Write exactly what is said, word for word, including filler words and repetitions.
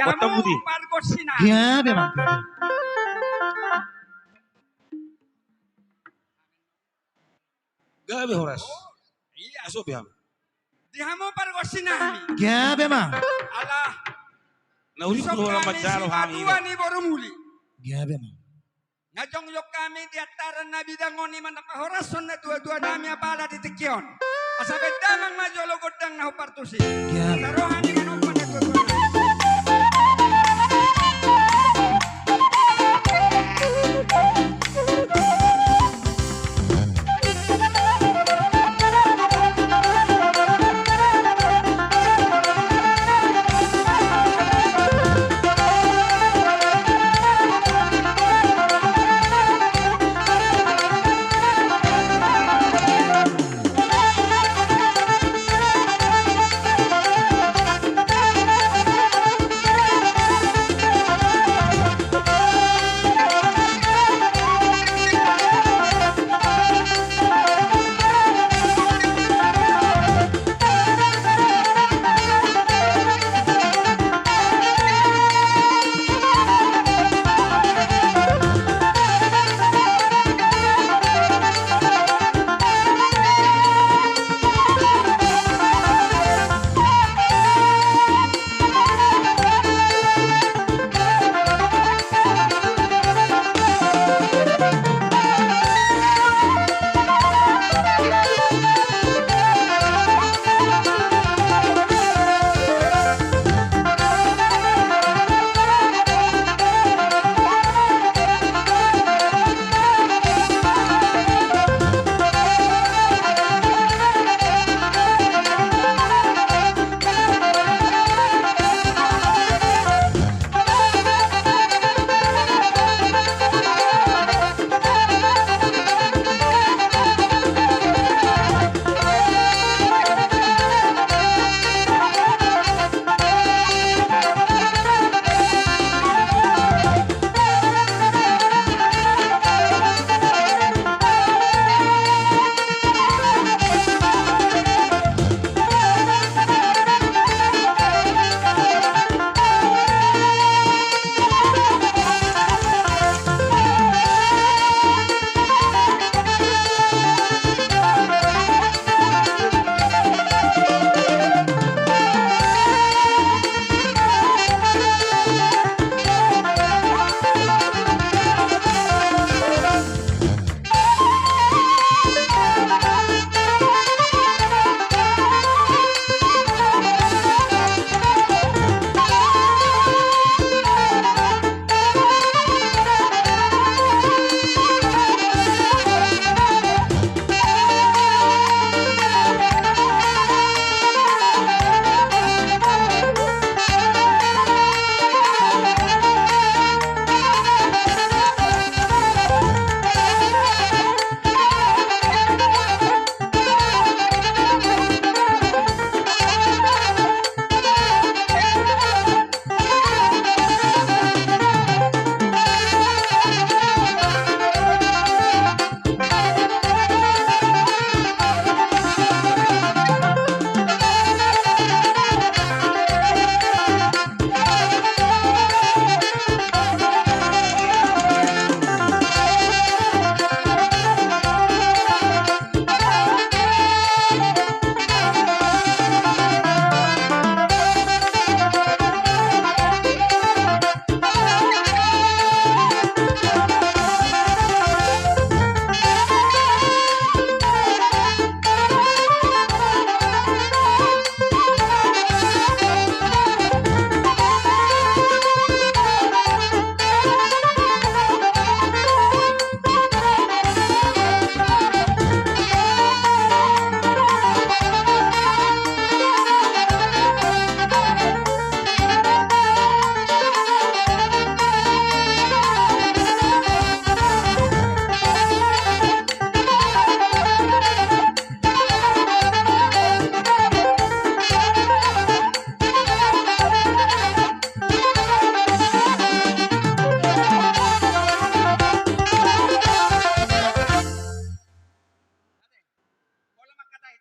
Di hamu pargonsi nami. Gabe, Amang. Iya, so biang. Di hamu pargonsi nami. Gabe, Amang. Ala na uli so hami manjalo hami. Dua ni boru muli. Gabe, Amang. Nga jongjong hami di antaran na bidang on i manang pahorashon na tuatua nami apala di tingki on. Asa bahen damang ma jolo gondang na hombar tusi. Gabe. Asa ro hami